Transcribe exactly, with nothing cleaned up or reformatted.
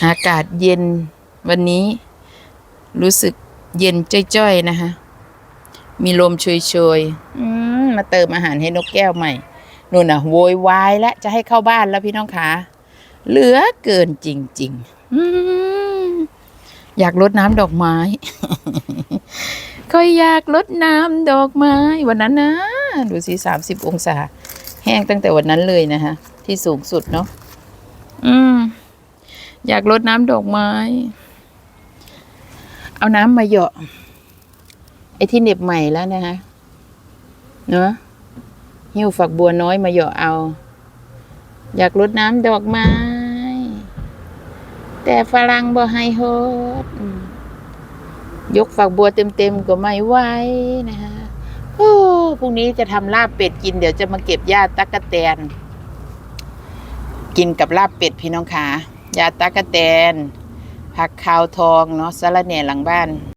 อากาศเย็นวันนี้ รู้สึกเย็นจ้อยๆนะคะ มีลมโชยๆ อืม มาเติมอาหารให้นกแก้วใหม่ นู่นน่ะ โวยวายแล้ว จะให้เข้าบ้านแล้วพี่น้องคะ เหลือเกินจริงๆ อืม อยากรดน้ำดอกไม้ ค่อยอยากรดน้ำดอกไม้ วันนั้นนะ ดูสิ สามสิบองศา แห้งตั้งแต่วันนั้นเลยนะคะ ที่สูงสุดเนาะ อืม อยากรดน้ำดอกไม้ เอาน้ำมาเหยาะ ไอ้ที่เหน็บใหม่แล้วนะคะ เนาะ หิ้วฝักบัวน้อยมาเหยาะเอา อยากรดน้ำดอกไม้ แต่ฝรั่งบ่ให้รด อืม ยกฝักบัวเต็มๆก็ไม่ไหวนะคะ โอ้ พรุ่งนี้จะทำลาบเป็ดกิน เดี๋ยวจะมาเก็บหญ้าตั๊กแตน กินกับลาบเป็ดพี่น้องคะ หญ้าตั๊กแตน ผักขาวทองเนาะ สะระแหน่หลังบ้าน